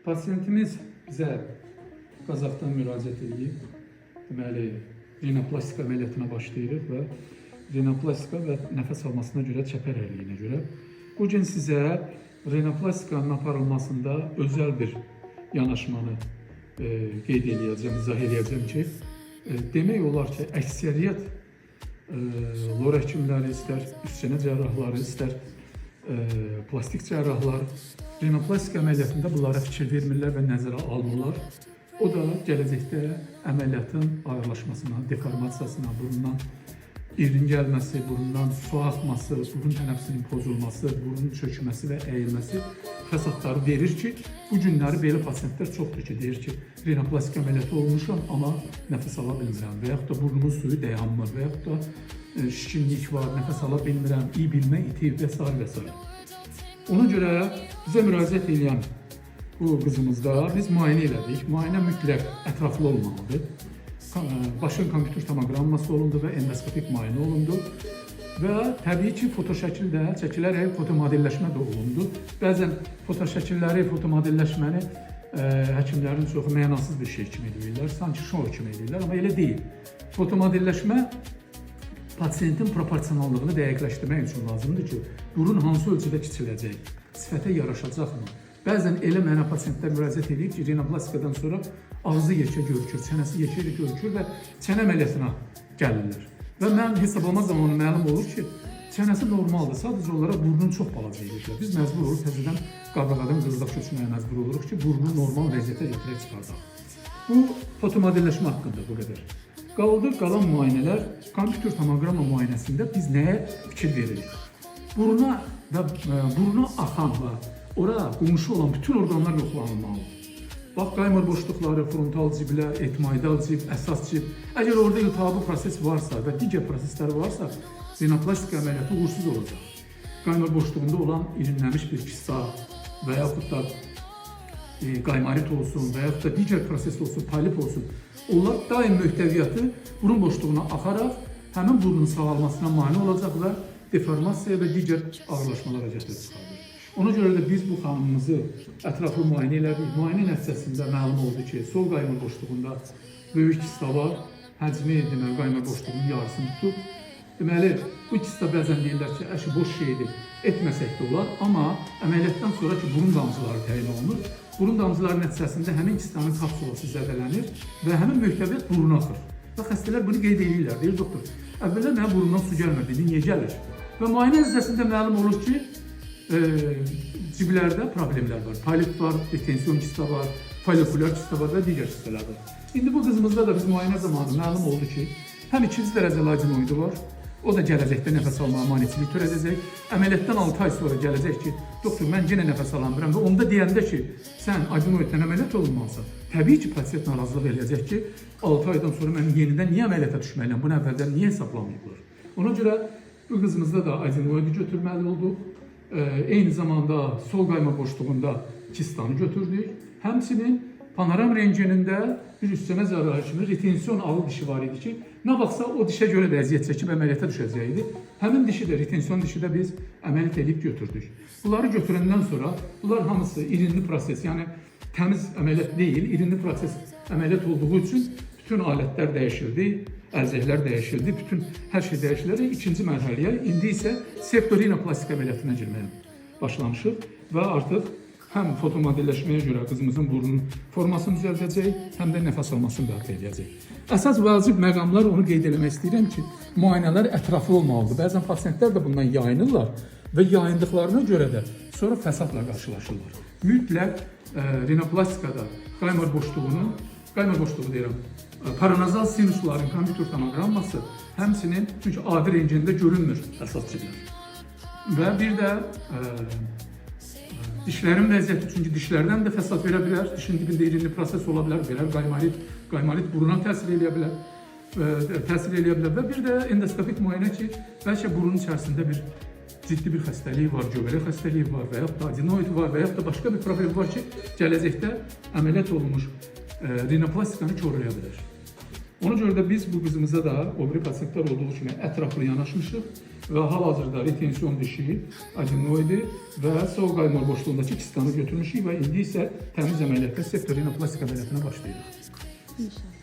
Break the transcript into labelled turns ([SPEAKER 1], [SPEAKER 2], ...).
[SPEAKER 1] Pasiyentimiz bizə Qazaxdan müraciət edib. Deməli, rinoplastika əməliyyatına başlayırıq və rinoplastika və nəfəs almasına görə, çəpər əyriliyinə görə. Bu gün sizə rinoplastikanın aparılmasında özəl bir yanaşmanı qeyd eləyəcəm, izah eləyəcəm ki, demək olar ki, əksəriyyət lor həkimləri, istər üst çənə cərrahları, istər plastik cərrahlar rinoplastika əməliyyatında bunlara fikir vermirlər və nəzərə almırlar. O da gələcəkdə əməliyyatın ağırlaşmasına, deformasiyasına, burundan irin gəlməsi, burundan su axması, burun tənəffüsünün pozulması, burun çökməsi və əyilməsi fəsadları verir ki, bu günləri belə pasiyentlər çoxdur ki, deyir ki, rinoplastika əməliyyatı olmuşam, amma nəfəs ala bilmirəm və yaxud da burnumun suyu dayanmır və yaxud da şişkinlik var, nəfəs ala bilmirəm, iyi bilmə itib və s. və s. Ona görə bizə müraciət edən bu qızımızda biz müayinə elədik. Müayinə mütləq ətraflı olmalıdır. Başın kompüter tomoqramması olundu və endoskopik müayinə olundu. Və təbii ki, fotoşəkil də çəkilərək fotomodelləşmə də olundu. Bəzən fotoşəkilləri, fotomodelləşməni həkimlərin çoxu mənasız bir şey kimi eləyirlər, sanki şou kimi eləyirlər, amma elə deyil. Fotomodelləşmə pasiyentin proporsionallığını dəqiqləşdirmək üçün lazımdır ki, burun hansı ölçüdə kiçiləcək, sifətə yaraşacaqmı? Bəzən elə mənə pasiyentlər müraciət eləyir ki, rinoplastikadan sonra ağzı yekə görükür, çənəsi yekə görükür və çənə əməliyyatına gəlirlər. Və mən hesablama zamanı məlum olur ki, çənəsi normaldır, sadəcə olaraq burnunu çox balaca eləyiblər. Biz məcbur oluruq təzədən qabaqadan qızdaq köçməyə məcbur oluruq ki, burnunu normal vəziyyətə gətirək çıxardaq. Bu fotomodelləşmə haqqında bu qədər. Qaldı qalan müayinələr, kompüter tomoqramma müayinəsində biz nəyə fikir veririk? Buruna və buruna axan və ora qonşu olan bütün orqanlar yoxlanılmalıdır. Bax, qaymar boşluqları, frontal ciblər, etmoidal cib, əsas cib. Əgər orada iltihabi proses varsa və digər proseslər varsa, rinoplastika əməliyyatı uğursuz olacaq. Qaymar boşluğunda olan irinləmiş bir kista və yaxud da qaymarit olsun və yaxud da digər proses olsun, polip olsun. Onlar daim möhtəviyyatı burun boşluğuna axaraq həmin burnun sağalmasına mane olacaq və deformasiyaya və digər ağırlaşmalara gətirib çıxardır. Ona görə də biz bu xanımımızı ətraflı müayinə elədik. Müayinə nəticəsində məlum oldu ki, sol qaymar boşluğunda böyük kista var. Həcmi deməli qaymar boşluğunun yarısını tutub. Deməli, bu kista bəzən deyirlər ki, əşi boş şeydir, etməsək də olar, amma əməliyyatdan sonra ki, burun damcıları təyin olunur. Burun damcıları nəticəsində həmin kistanın kapsulası zədələnir və həmin möhtəviyyat buruna axır. Və xəstələr bunu qeyd eləyirlər. Deyir doktor, əvvəllər mənə burundan su gəlmirdi, indi niyə gəlir? Və müayinə nəticəsində məlum olur ki, ciblərdə problemlər var. Polip var, retensiyon kista var, folikulyar kista var və digər kistalar var. İndi bu qızımızda da biz müayinə zamanı məlum oldu ki, həm ikinci dərəcəli adenoidi var, o da gələcəkdə nəfəs almağa maneçilik törədəcək. Əməliyyatdan 6 ay sonra gələcək ki, doktor mən yenə nəfəs alamıram və onda deyəndə ki, sən adenoiddən əməliyyat olunmalısan, təbii ki, pasiyent narazılıq eləyəcək ki, 6 aydan sonra mən yenidən niyə əməliyyata düşməliyəm, bunu əvvəldən niyə hesablamayıblar? Ona görə bu qızımızda da adenoidi götürməli olduq. Eyni zamanda sol qayma boşluğunda kistanı götürdük. Həmçinin panoram rentgenində bir üst çənə cərrahı kimi retensiyon ağıl dişi var idi ki, nə vaxtsa o dişə görə də əziyyət çəkib əməliyyata düşəcəkdi. Həmin dişi də, retensiyon dişi də biz əməliyyat eləyib götürdük. Bunları götürəndən sonra bunlar hamısı irinli proses, yəni təmiz əməliyyat deyil, irinli proses əməliyyat olduğu üçün bütün alətlər dəyişildi, əlcəklər dəyişildi, bütün hər şey dəyişilərək ikinci mərhələyə, indi isə septorinoplastika əməliyyatına girməyə başlamışıq və artıq həm fotomodelləşməyə görə qızımızın burnunun formasını düzəldəcək, həm də nəfəs almasını bərpa eləyəcək. Əsas vacib məqamlar onu qeyd eləmək istəyirəm ki, müayinələr ətraflı olmalıdır. Bəzən pasiyentlər də bundan yayınırlar və yayındıqlarına görə də sonra fəsadla qarşılaşırlar. Mütləq rinoplastikada qaymar boşluğunu, qaymar boşluğu deyirəm, paranazal sinusların kompüter tomoqramması həmçinin, çünki adi rentgende görünmür əsas ciblər. Və bir də dişlərin vəziyyəti, çünki dişlərdən də fəsad verə bilər, dişin dibində irinli proses ola bilər, verər qaymarit, qaymarit buruna təsir eləyə bilər, təsir eləyə bilər və bir də endoskopik müayinə ki, bəlkə burunun içərisində bir ciddi bir xəstəlik var, göbələk xəstəliyi var və yaxud da adenoid var və yaxud da başqa bir problem var ki, gələcəkdə əməliyyat olunmuş rinoplastikanı korlaya bilər. Ona görə də biz bu qızımıza da o biri pasiyentlər olduğu kimi ətraflı yanaşmışıq. Və hal-hazırda retensiyon dişi, adenoidi və sol qaymur boşluğundakı kistanı götürmüşük və indi isə təmiz əməliyyatda septorinoplastika əməliyyatına başlayırıq.
[SPEAKER 2] İnşallah.